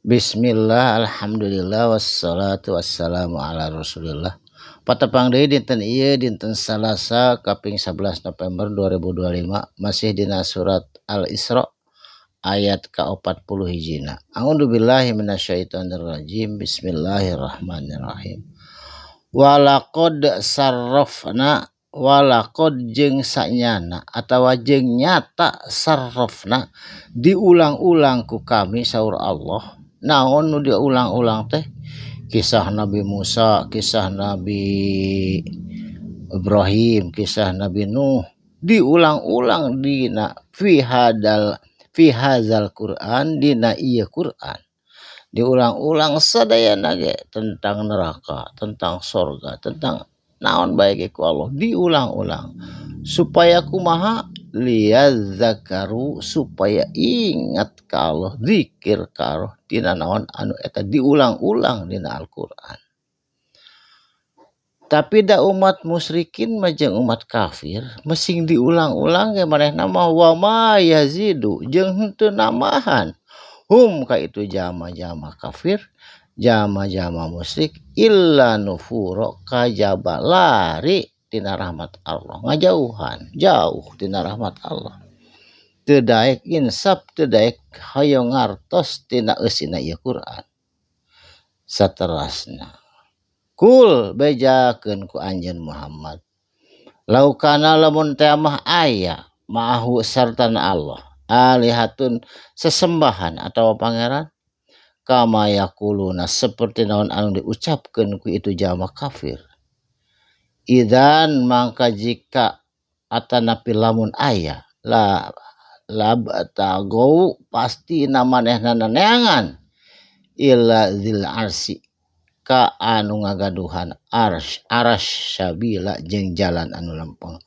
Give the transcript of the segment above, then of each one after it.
Bismillah, alhamdulillah, wassalatu wassalamu ala rasulillah. Patepang deui dinten ieu, dinten Salasa kaping 11 November 2025, masih dina surat Al-Isra ayat ka-40 hijina. A'udzu billahi minasyaitonir rajim. Bismillahirrahmanirrahim. Walaqad sarrafna, walaqad jeung sanyana atawa jeung nyata, sarrafna diulang-ulang ku kami, saur Allah. Naon nu diulang-ulang teh? Kisah Nabi Musa, kisah Nabi Ibrahim, kisah Nabi Nuh diulang-ulang dina fi hadal, fi hadzal Quran, dina ieu Quran diulang-ulang sadayana ge, tentang neraka, tentang sorga, tentang naon bae ge ku Allah diulang-ulang supaya kumaha? Liyadzakaru, supaya ingat ka Allah, zikir ka Allah tina naon anu eta diulang-ulang dina Al-Qur'an. Tapi da umat musyrikin mah jeung umat kafir, mesing diulang-ulang ge manehna mah wa ma yazidu, jeung henteu nambahan, hum ka itu jalma-jalma kafir, jalma-jalma musyrik, illa nufuro, kajaba lari tina rahmat Allah, ngajauhan jauh tina rahmat Allah, teu daek insaf, teu daek hoyong ngartos tina eusina ieu Quran. Saterasna, kul, bejakeun ku anjeun Muhammad, laukana, lamun teh mah aya, ma'ahu, sartana Allah, alihatun, sesembahan atau pangeran, kama yaquluna, seperti naon anu diucapkeun ku itu jalma kafir, idzan, mangka jika atanapi lamun aya, la labtagau, pasti manehna neangan, ila dzil arsy, ka anu ngagaduhan arsy, aras, sabila, jeung jalan anu lempeng.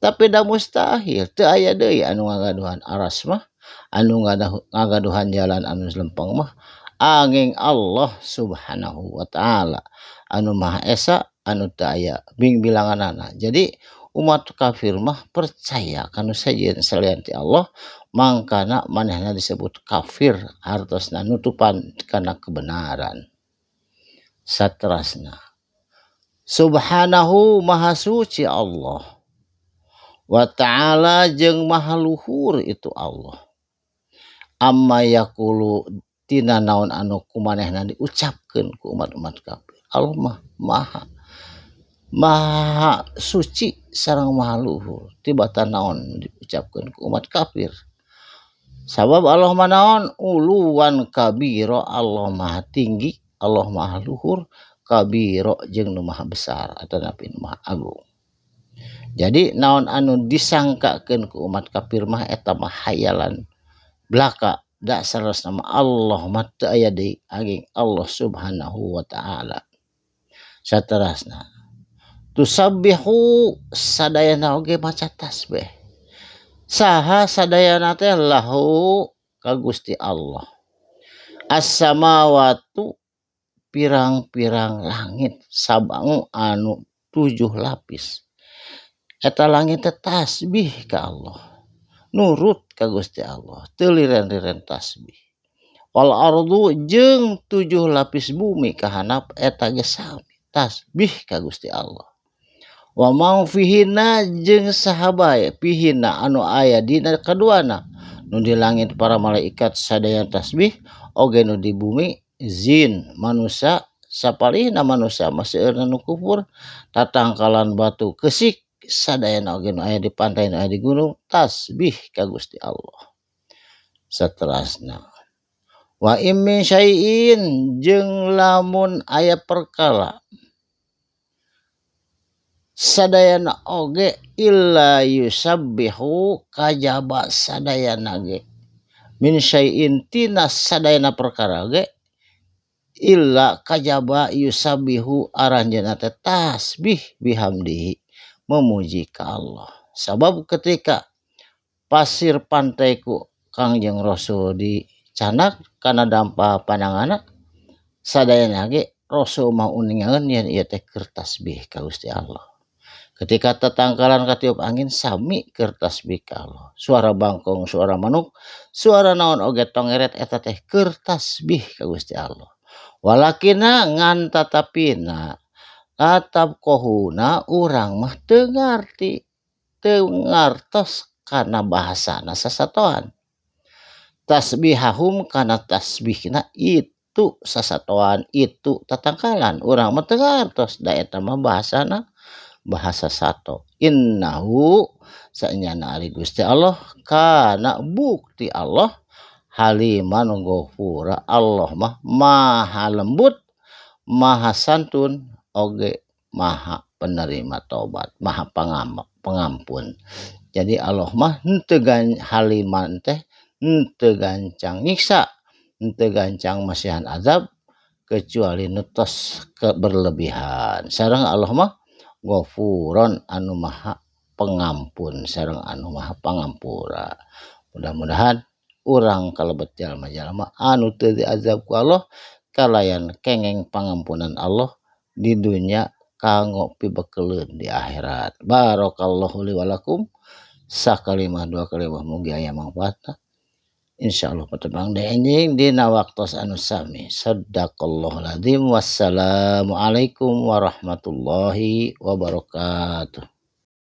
Tapi da mustahil, teu aya deui anu ngagaduhan aras mah, anu ngagaduhan jalan anu lempeng mah, anging Allah Subhanahu wa Ta'ala anu Maha Esa, anu teu aya bingbilanganana. Jadi umat kafir mah percaya kanu sejen salian ti Allah, mangkana manehna disebut kafir, hartosna nutupan kana kebenaran. Saterasna, subhanahu, maha suci Allah, wa ta'ala, jeung maha luhur itu Allah, amma yaqulu, tina naon anu kumanehna diucapkeun ku umat-umat kafir. Allah mah maha maha suci sareng maha luhur tibatan naon diucapkeun ku umat kafir, sabab Allah mah naon? Uluwan kabiro, Allah maha tinggi, Allah maha luhur, kabiro, jeung nu maha besar atau napi nu maha agung. Jadi naon anu disangkakeun ku umat kafir mah eta mah hayalan belaka, dasar nama Allah mah teu aya deui anging Allah Subhanahu wa Ta'ala. Saterasna, tusabbihu, sadayana oge maca tasbih. Saha sadayana teh? Lahu, ka Gusti Allah, as-samawatu, pirang-pirang langit, sab'u, anu tujuh lapis. Eta langit teh tasbih ka Allah, nurut ka Gusti Allah, teu liren-liren tasbih. Wal ardu, jeung tujuh lapis bumi kahanap eta ge sami tasbih ka Gusti Allah. Wa man fihinna, jeung saha bae, fihinna, anu aya dina kaduana, nu di langit para malaikat sadaya tasbih, oge nu di bumi jin, manusia, sapalihna manusia masih nu kufur, tatangkalan batu kesik sadayana oge, nu aya di pantai, nu aya di gunung, tasbih ka Gusti Allah. Saterasna, wa in min syai'in, jeung lamun aya perkara sadayana oge, illa yusabbihu, kajaba sadayana ge, min syai'in, tina sadayana perkara ge, illa, kajaba, yusabbihu, aranjeunna teh tasbih, bihamdihi, memuji ka Allah. Sabab ketika pasir pantai ku Kangjeng Rasul dicanak kana dampa pandanganna sadayana ge, Rasul mah uningaeun yen ieu teh keur tasbih ka Gusti Allah. Ketika tatangkalan katiup angin sami keur tasbih ka Allah. Suara bangkong, suara manuk, suara naon oge tongeret eta teh keur tasbih ka Gusti Allah. Walakina ngan tatapina atafqahuna urang mah teu ngarti, teu ngartos kana bahasana sasatoan. Tasbihahum kana tasbihna itu sasatoan, itu tatangkalan urang mah teu ngartos da eta mah bahasana bahasa sato. Innahu sanyana ari Gusti Allah kana bukti Allah haliman ghafura, Allah mah maha lembut, maha santun oge maha penerima tobat, maha pengampun. Jadi Allah mah henteu haliman teh henteu gancang nyiksa, henteu gancang masihan azab kecuali nu tos keberlebihan. Sareng Allah mah ghafuron anu maha pengampun sareng anu maha pangampura. Mudah-mudahan urang kalebet jalma-jalma anu teu diazab ku Allah kalayan kengeng pangampunan Allah di dunya kanggo pibekeleun di akhirat. Barakallahu li walakum. Sakalimah dua kalimah mugi aya mangfaatna. Insyaallah patepang deui enjing dina waktos anu sami. Sadaqallahul azim. Wassalamualaikum warahmatullahi wabarakatuh.